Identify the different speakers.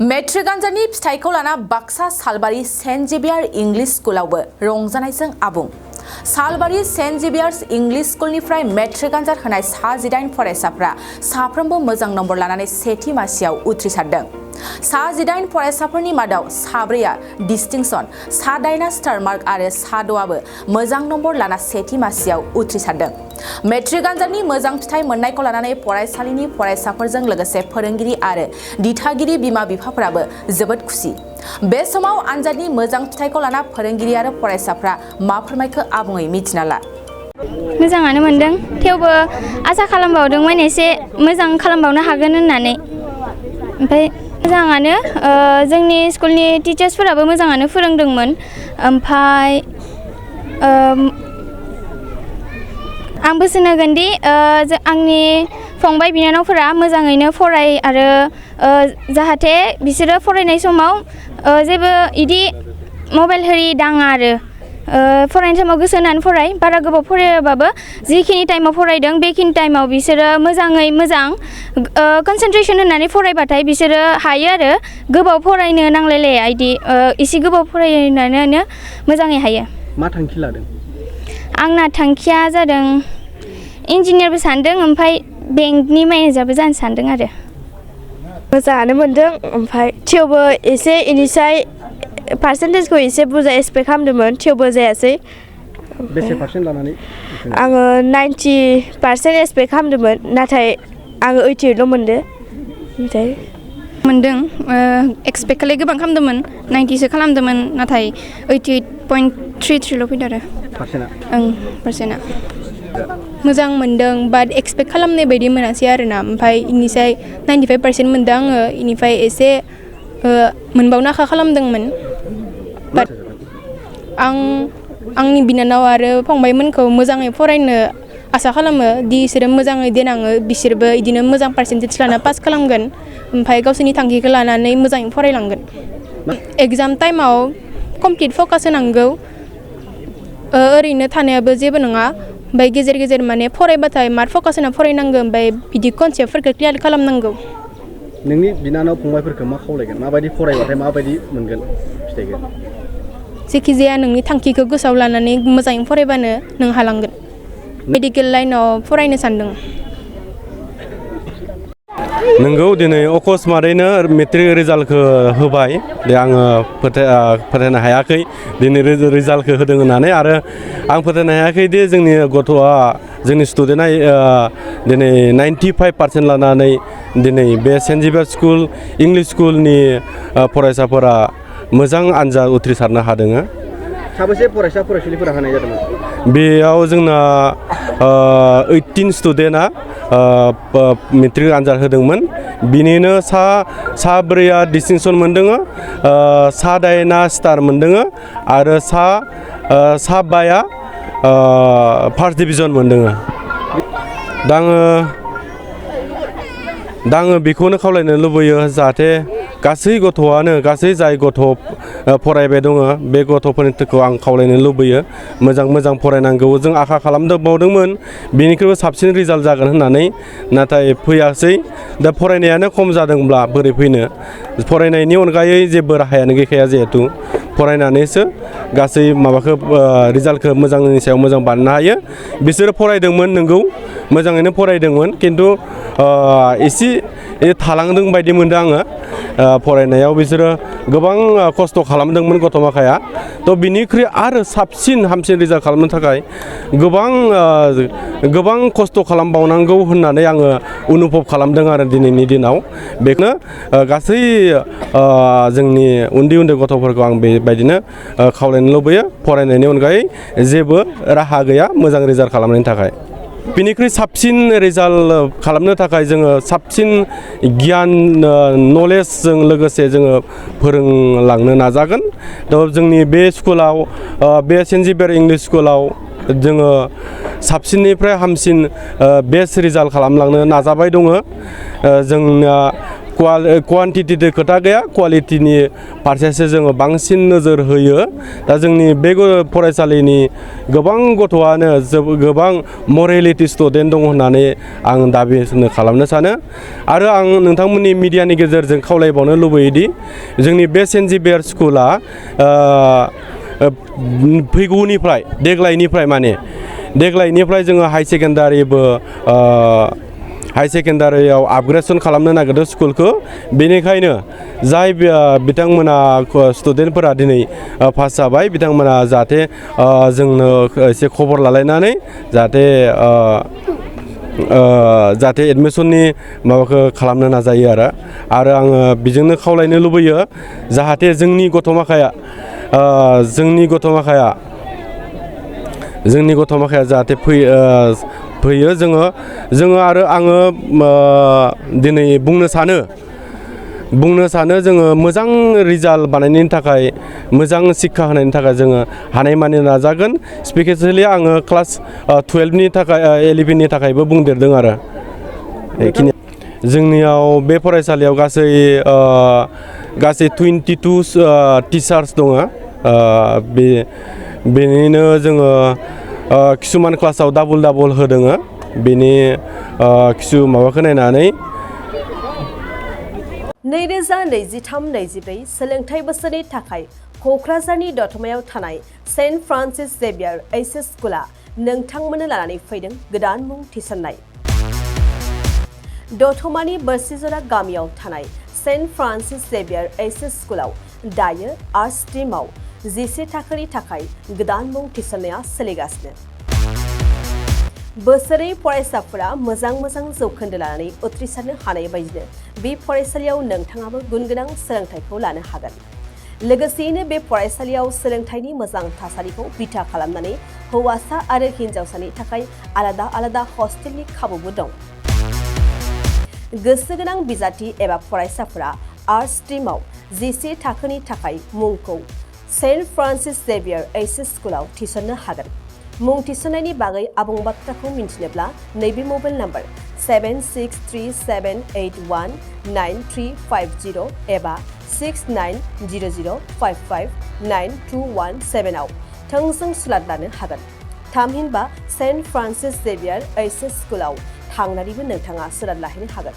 Speaker 1: Matric आनजादनि फिथाइखौ लाना बाक्सा सालबारि सेन्ट जेभियार इंलिश स्कुलावबो रंजानायजों आबुं। सालबारि सेन्ट जेभियार्स इंलिश स्कुलनिफ्राय मेट्रिक आनजाद होनाय सा 18 फरायसाफ्रा साफ्रोमबो मोजां नम्बर लानानै सेथि मासियाव उथ्रिसारदों। सा 18 फरायसाफोरनि मादाव साब्रैया डिस्टिंक्शन, सा 8 स्टार मार्क आरो सा 6आबो मोजां नम्बर लाना सेथि मासियाव उथ्रिसारदों। मेट्रिक आनजादनि मोजां फिथाइ मोननायखौ लानानै फरायसालिनि फरायसाफोरजों लोगोसे फोरोंगिरि आरो दिथागिरि बिमा-बिफाफोराबो जोबोद खुसि। बे समाव आनजादनि मोजां फिथाइखौ लाना फोरोंगिरि आरो फरायसाफ्रा मा फोरमायखो आबुङै मिथिना ला।
Speaker 2: मोजाङानो मोनदों, थेवबो आसा खालामबावदोंमोन एसे मोजां खालामबावनो हागोन होननानै। ओमफ्राय मोजाङानो, जोंनि स्कुलनि टिचार्सफोराबो मोजाङानो फोरोंदोंमोन। ओमफ्राय आं बोसोन होगोन दि आंनि फंबाय बिनानावफोरा मोजाङैनो फराय आरो जाहाथे बिसोरो फरायनाय समाव जेबो इदि मबाइल होरि दाङा आरो फरायनाय समाव गोसो होनानै फराय, बारा गोबाव फरायाबाबो जिखिनि टाइमाव फरायदों बेखिनि टाइमाव बिसोरो मोजाङै मोजां कनसेन्ट्रेसन होनानै फरायबाथाय बिसोरो हायो आरो गोबाव फरायनो नांलायलाया, इदि एसे गोबाव फरायनानैनो मोजाङै हायो।
Speaker 3: मा थांखि लादों?
Speaker 2: आंना थांखिया जादों इन्जिनियारबो सानदों, ओमफ्राय बेंकनि मेनेजारबो जानो सानदों आरो।
Speaker 4: मोजाङानो मोनदों, ओमफ्राय थेवबो एसे इनिसाय पार्सेन्टेजखौ एसे बुरजा एक्सपेक्ट खालामदोंमोन, थेवबो जायासै।
Speaker 3: बेसे पार्सेन्ट लानानै?
Speaker 4: आङो 90% एक्सपेक्ट खालामदोंमोन, नाथाय आङो 88ल' मोनदों। ओमफ्राय
Speaker 5: मोनदों, एक्सपेक्टखौलाय गोबां खालामदोंमोन, 90सो खालामदोंमोन, नाथाय 88.33ल' फैदों आरो पार्सेन्टआ।
Speaker 6: मोजां मोनदों, बाट एक्सपेक्ट खालामनाय बायदि मोनासै आरोना। ओमफ्राय इनिफ्राय 95% मोनदों आङो, इनिफ्राय एसे मोनबावनो आखा खालामदोंमोन। बाट आंनि बिनानाव आरो फंबायमोनखौ मोजाङै फरायनो आसा खालामो दि बिसोरो मोजाङै देनाङो, बिसोरबो बिदिनो मोजां पार्सेन्टेज लाना पास खालामगोन, ओमफ्राय गावसोरनि थांखिखौ लानानै मोजाङै फरायलांगोन। एग्जाम टाइमाव कमप्लिट फकास होनांगौ, ओरैनो थानायाबो जेबो नङा। ओमफ्राय गेजेर गेजेर माने फरायबाथाय मार फकास होना फरायनांगौ, ओमफ्राय बिदि कनसेप्टफोरखौ क्लियार खालामनांगौ।
Speaker 3: नोंनि बिनानाव फंबायफोरखौ मा खावलायगोन? माबायदि फरायबाथाय माबायदि मोनगोन फिथाइखौ?
Speaker 6: जेखिजाया नोंनि थांखिखौ गोसोआव लानानै मोजाङै फरायबानो नों हालांगोन। मेडिकेल लाइनाव फरायनो सानदों।
Speaker 7: नोंगौ, दिनै अकस्मातैनो मेट्रिक रिजाल्टखौ होबाय, दे आङो फोथायनो हायाखै दिनै रिजाल्टखौ होदों होननानै, आरो आं फोथायनो हायाखै दि जोंनि गथ'आ, जोंनि स्टुडेन्टआ दिनै 95% लानानै दिनै बे सेन्ट जेभियार स्कुल इंलिश स्कुलनि फरायसाफोरा मोजां आनजाद उथ्रिसारनो हादों।
Speaker 3: साबेसे फरायसा फरायसुलिफोरा होनाय जादोंमोन?
Speaker 7: बेयाव जोंना 18 स्टुडेन्टआ मेट्रिक आनजाद होदोंमोन। बिनिनो सा 4आ डिस्टिंक्सन मोनदों, सा 8आ स्टार मोनदों, आरो सा 5आ फार्स्ट डिभिजन मोनदों। दा आङो बेखौनो खावलायनो लुबैयो, जाहाथे गासै गथ'आनो, गासै जाय गथ' फरायबाय दङ बे गथ'फोरनि थाखाय आं खावलायनो लुबैयो, मोजां फरायनांगौ। जों आखा खालामबावदोंमोन बेनिख्रुइबो साबसिन रिजाल्ट जागोन होननानै, नाथाय फैयासै। दा फरायनायानो खम जादोंब्ला बोरै फैनो? फरायनायनि अनगायै जेबो राहायानो गैखाया, जिहेथु फरायनानैसो गासै माबाखौ रिजाल्टखौ मोजांनि सायाव मोजां बानायनो हायो। बिसोरो फरायदोंमोन, नंगौ, मोजाङैनो फरायदोंमोन, खिन्थु एसे थालांदों बायदि मोनदों आङो। फरायनायाव बिसोरो गोबां खस्थ' खालामदोंमोन गथ' माखाया, थ' बिनिख्रुइ आरो साबसिन हामसिन रिजाल्ट खालामनो थाखाय गोबां खस्थ' खालामबावनांगौ होननानै आङो अनुभब खालामदों आरो दिनैनि दिनाव। बेखौनो गासै जोंनि उन्दै गथ'फोरखौ आं बेबायदिनो खावलायनो लुबैयो, फरायनायनि अनगायै जेबो राहा गैया मोजां रिजाल्ट खालामनायनि थाखाय। बिनिख्रुइ साबसिन रिजाल्ट खालामनो थाखाय जोङो साबसिन गियान नलेजजों लोगोसे जोङो फोरोंलांनो नाजागोन। थ' जोंनि बे स्कुलाव, बे सेन्ट जेभियार इंलिश स्कुलाव जोङो साबसिननिफ्राय हामसिन बेस्ट रिजाल्ट खालामलांनो नाजाबाय दङ। जोंना क्वान्टिटिनि खोथा गैया क्वालिटिनि फारसेसो जोङो बांसिन नोजोर होयो दा जोंनि बे फरायसालिनि गोबां गथ'आनो गोबां मरेलिटि स्टुडेन्ट दं होननानै आं दाबि खालामनो सानो आरो आं नोंथांमोननि मिडियानि गेजेरजों खावलायबावनो लुबैयोदि जोंनि बे सेन्ट जेभियार स्कुला फैगौनिफ्राय देग्लायनिफ्राय जोङो हाई सेकेन्डारियाव आपग्रेडसन खालामनो नागिरदों स्कुलखौ बेनिखायनो जाय बिथांमोना स्टुडेन्टफोरा दिनै पास जाबाय बिथांमोना जाहाथे जोंनो एसे खबर लालायनानै जाहाथे एडमिसननि माबाखौ खालामनो नाजायो आरो आङो बेजोंनो खावलायनो लुबैयो जाहाथे जोंनि गथ' माखाया जाहाथे फैयो जोङो आरो आङो दिनै बुंनो सानो जोङो मोजां रिजाल्ट बानायनायनि थाखाय मोजां शिक्षा होनायनि थाखाय जोङो हानायमानि नाजागोन स्पेसियेलि आङो क्लास 12नि थाखाय 11नि थाखायबो बुंदेरदों आरो बेखिनि जोंनियाव बे फरायसालियाव गासै 22 टिचार्स दङ बेनिनो जोङो किसुमान क्लासाव डाबल होदों बेनि किसु माबाखौ नायनानै
Speaker 8: 2023-24 सोलोंथाइ बोसोरनि थाखाय क'क्राझारनि दतमायाव थानाय सेन्ट फ्रान्सिस जेभियार एइचएस स्कुला नोंथांमोननो लानानै फैदों गोदान मुं थिसननाय दतमानि बोरसिजरा गामियाव थानाय सेन्ट फ्रान्सिस जेभियार एइचएस स्कुलाव दायो आर्ट्स स्ट्रिमाव 11 थाखोनि थाखाय गोदान मुं थिसननाया सोलिगासिनो बोसोरै फरायसाफोरा मोजां जौखोन्दो लानानै उथ्रिसारनो हानाय बायदिनो बे फरायसालियाव नोंथाङाबो गुनगोनां सोलोंथाइखौ लानो हागोन लोगोसेयैनो बे फरायसालियाव सोलोंथाइनि मोजां थासारिखौ बिथा खालामनानै हौवासा आरो हिन्जावसानि थाखाय आलादा हस्टेलनि खाबुबो दं गोसो गोनां बिजाथि एबा फरायसाफोरा आर्ट्स स्ट्रिमाव 11 थाखोनि थाखाय मुंखौ सेन्ट फ्रान्सिस जेभियार एइचएस स्कुलाव थिसननो हागोन मुं थिसननायनि बागै आबुं बाथ्राखौ मिन्थिनोब्ला नैबे मबाइल नम्बर 7637819350 एबा 6900559217 आव थोंजों सुलाद लानो हागोन थामहिनबा सेन्ट फ्रान्सिस जेभियार एइचएस स्कुलाव थांनानैबो नोंथाङा सुलाद लाहैनो हागोन